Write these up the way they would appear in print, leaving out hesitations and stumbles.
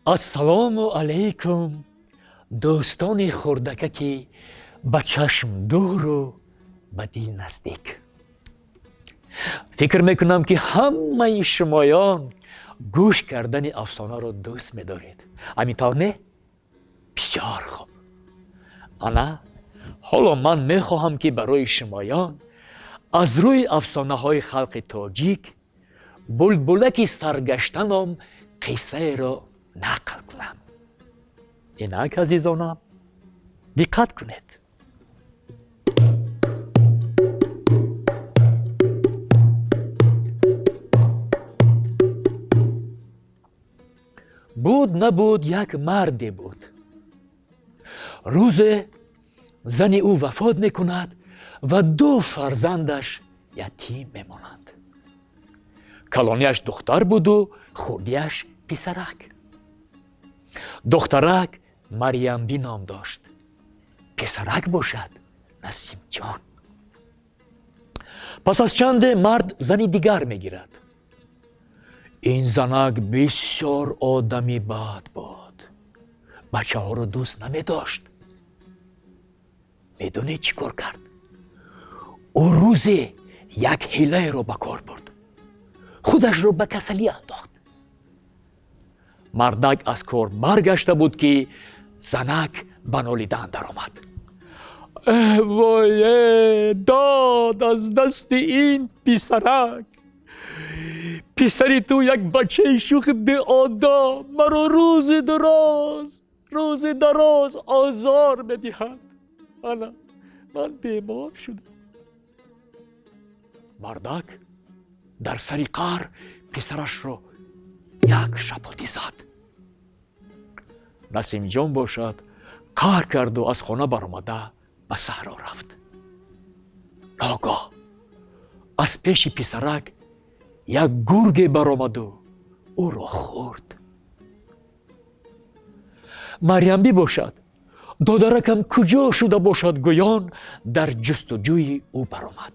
Ассалому алайкум, дӯстони хурдакаки ба чашм дуру ба дил наздик. Фикр мекунам, ки ҳамаи шумоён гӯш кардани афсонаро дӯст медоред. Ҳамин тавр не? Бисёр хуб. Ана ҳоло ман мехоҳам, ки барои шумоён аз рӯи афсонаҳои халқи тоҷик «Булбулаки саргашта» ном қиссаеро нақл кунам. Инак, азизонам, диққат кунед. Буд набуд, як марде буд. Рӯзе зани ӯ вафот мекунад ва ду фарзандаш ятим мемонанд. Калонияш духтар буду хурдияш писарак. Духтарак Марьямби ном дошт, писарак бошад Насимҷон. Пас аз чанде мард зани дигар мегирад. Ин занак бисёр одами бад буд, бачаҳоро дӯст намедошт. Медонед, чӣ кор кард? Ӯ рӯзе як ҳилаеро ба кор бурд, худашро ба касалӣ андохт. Мардак аз кор баргашта буд, ки занак ба нолидан даромад: «Вое, дод аз дасти ин писарак! Писари ту як бачаи шӯхи беодоб, маро рӯзи дароз, рӯзи дароз озор медиҳад. Ана ман бемор шудам». Мардак дар сари қаҳр писарашро як шапотӣ зад. Насимҷон бошад, қаҳр карду аз хона баромада ба саҳро рафт. Ногоҳ аз пеши писарак як гурге баромаду ӯро хӯрд. Марьямбӣ бошад, додаракам куҷо шуда бошад гӯён, дар ҷустуҷӯи ӯ баромад.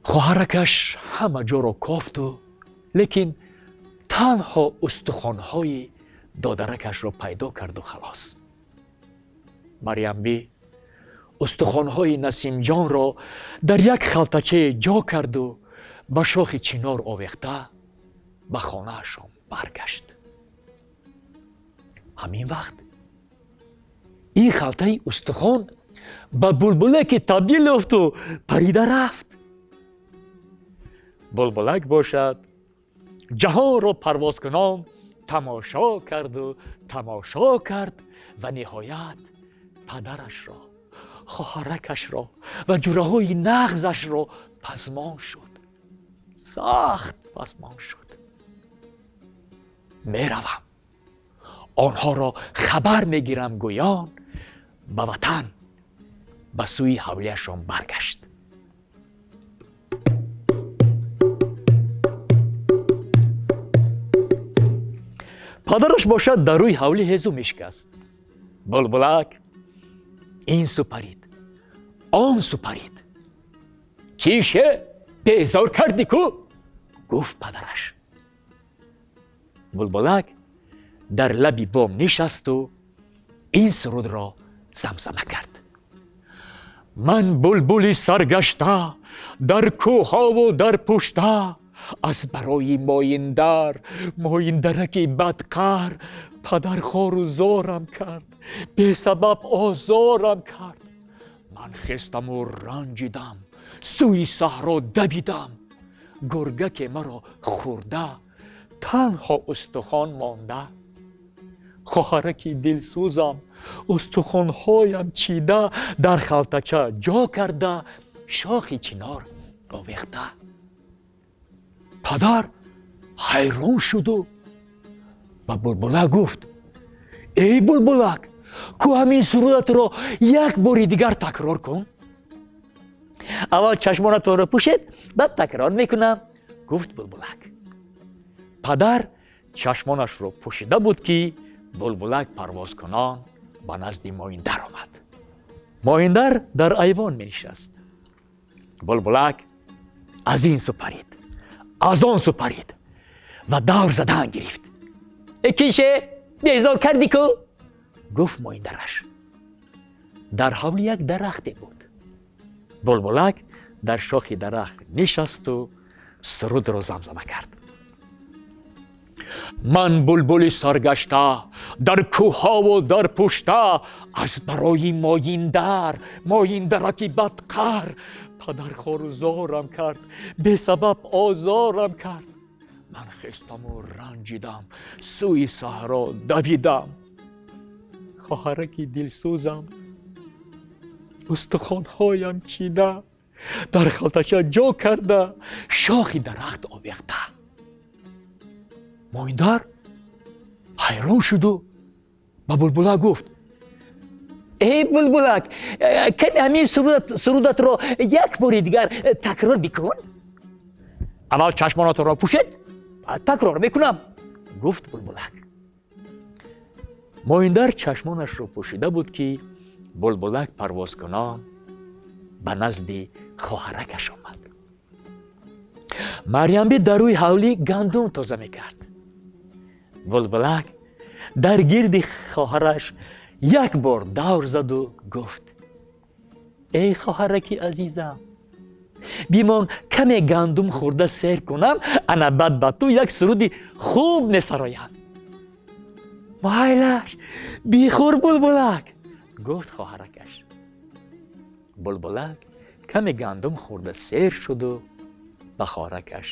Хоҳаракаш ҳама ҷоро кофту, лекин танҳо устухонҳои додаракашро пайдо карду халос. Марьямбӣ устухонҳои Насимҷонро дар як халтачае ҷо карду ба шохи чинор овехта ба хонаашон баргашт. Ҳамин вақт ин халтаи устухон ба булбулаке табдил ёфту парида рафт. Булбулак бошад, ҷаҳонро парвозкунон тамошо карду тамошо кард ва ниҳоят падарашро, хоҳаракашро ва ҷураҳои нағзашро пазмон шуд, сахт пазмон шуд. «Меравам, онҳоро хабар мегирам», гӯён ба ватан, ба сӯи ҳавлияшон баргашт. Падараш бошад, дар рӯи ҳавлӣ ҳезу мешикаст. Булбулак ин су парид, он су парид. «Кише, безор кардӣ ку?» гуфт падараш. Булбулак дар лаби бом нишасту ин сурудро замзама кард: «Ман булбули саргашта дар кӯҳову дар пушта, аз барои моиндар, моиндараки бадқаҳр, падар хору зорам кард, бесабаб озорам кард. Ман хестаму ранҷидам, сӯи саҳро давидам, гургаке маро хӯрда, танҳо устухон монда. Хоҳараки дилсӯзам устухонҳоям чида, дар халтача ҷо карда, шохи чинор овехта». Падар ҳайрон шуду ба булбулак гуфт: «Эй булбулак, ку ҳамин сурудатро як бори дигар такрор кун». «Аввал чашмонатонро пӯшед, баъд такрор мекунам», гуфт булбулак. Падар чашмонашро пӯшида буд, ки булбулак парвозкунон ба назди моиндар омад. Моиндар дар айвон менишаст. Булбулак аз ин су парид, аз он су парид. Ва давр задан гирифт. Э, кише, безор кардӣ ку, гуфт моиндараш. Дар ҳавли як дарахте буд. Булбулак дар шохи дарахт нишасту сурудро замзама кард: Ман булбули саргашта, дар кӯҳову дар пушта, аз барои моиндар, моиндараки бадқаҳр, падар хору зорам кард, бесабаб озорам кард. Ман хестаму ранҷидам, сӯи саҳро давидам. Хоҳараки дилсӯзам устухонҳоям чида, дар халтача ҷо карда, шохи дарахт овехта. Моиндар ҳайрон шуду ба булбулак гуфт: Эй булбулак, кани ҳамин сурудатро як бори дигар такрор бикун. Аввал чашмонатонро пӯшед, баъд такрор мекунам, гуфт булбулак. Моиндар чашмонашро пӯшида буд, ки булбулак парвозкунон ба назди хоҳаракаш омад. Марьямби дар рӯи ҳавлӣ гандум тоза мекард. Булбулак дар гирди хоҳараш як бор давр заду гуфт: Эй хоҳараки азизам, бимон, каме гандум хӯрда сер кунам, ана баъд ба ту як суруди хуб месароям. Майлаш, бихӯр, булбулак, гуфт хоҳаракаш. Булбулак каме гандум хӯрда сер шуду ба хоҳаракаш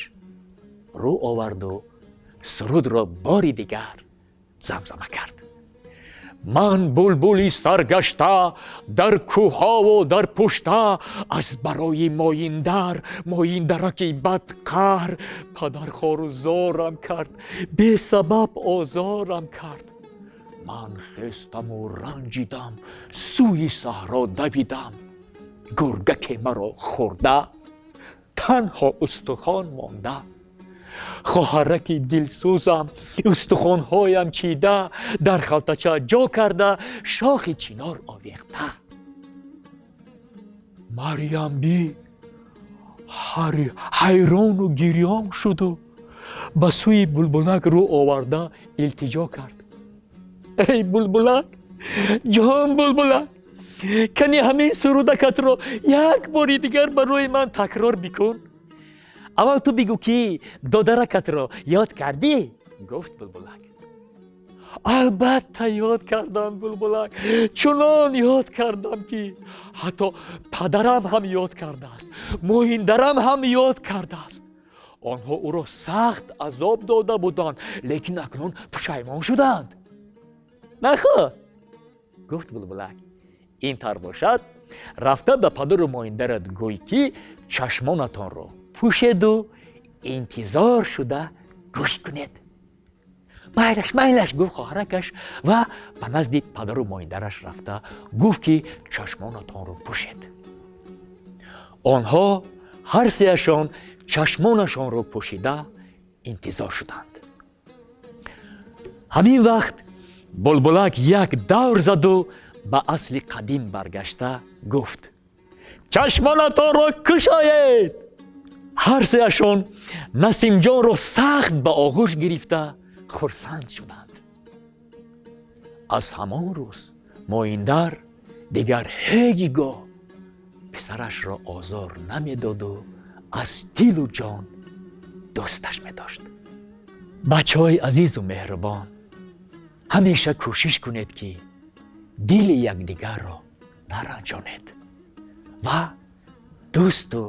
рӯ оварду сурудро бори дигар замзама кард: Ман булбули саргашта, дар кӯҳову дар пушта, аз барои моиндар, моиндараки бадқаҳр, падар хору зорам кард, бесабаб озорам кард. Ман хестаму ранҷидам, сӯи саҳро давидам. Гургаке маро хӯрда, танҳо устухон монда. Хоҳараки дилсӯзам устухонҳоям чида, дар халтача ҷо карда, шохи чинор овехта. Марьямби ҳайрону гирён шуду ба сӯи булбулак рӯ оварда илтиҷо кард: Эй булбулак, ҷон булбулак, кани ҳамин сурудакатро як бори дигар барои ман такрор бикун. Аввал ту бигӯ, ки додаракатро ёд кардӣ, гуфт булбулак. Албатта, ёд кардам, булбулак, чунон ёд кардам, ки ҳатто падарам ҳам ёд кардааст, моҳиндарам ҳам ёд кардааст. Онҳо ӯро сахт азоб дода буданд, лекин акнун пушаймон шуданд. Нахо, гуфт булбулак, ин тавр бошад, рафта ба падару моиндарат гӯй, ки чашмонатонро пӯшеду интизор шуда гӯш кунед. Майлаш, майлаш, гуфт хоҳаракаш ва ба назди падару моиндараш рафта гуфт, ки чашмонатонро пӯшед. Онҳо ҳар сеяшон чашмонашонро пӯшида интизор шуданд. Ҳамин вақт булбулак як давр заду ба асли қадим баргашта гуфт: Чашмонатонро кушоед. Ҳар сеяшон Насимҷонро сахт ба оғӯш гирифта хурсанд шуданд. Аз ҳамон рӯз моиндар дигар ҳеҷ гоҳ писарашро озор намедоду аз дилу ҷон дӯсташ медошт. Бачаҳои азизу меҳрубон, ҳамеша кӯшиш кунед, ки дили якдигарро наранҷонед ва дӯсту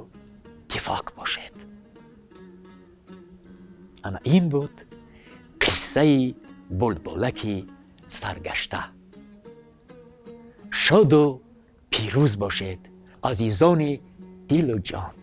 иттифоқ бошед. Ана ин буд қиссаи булбулаки саргашта. Шоду пирӯз бошед, азизони дилу ҷон.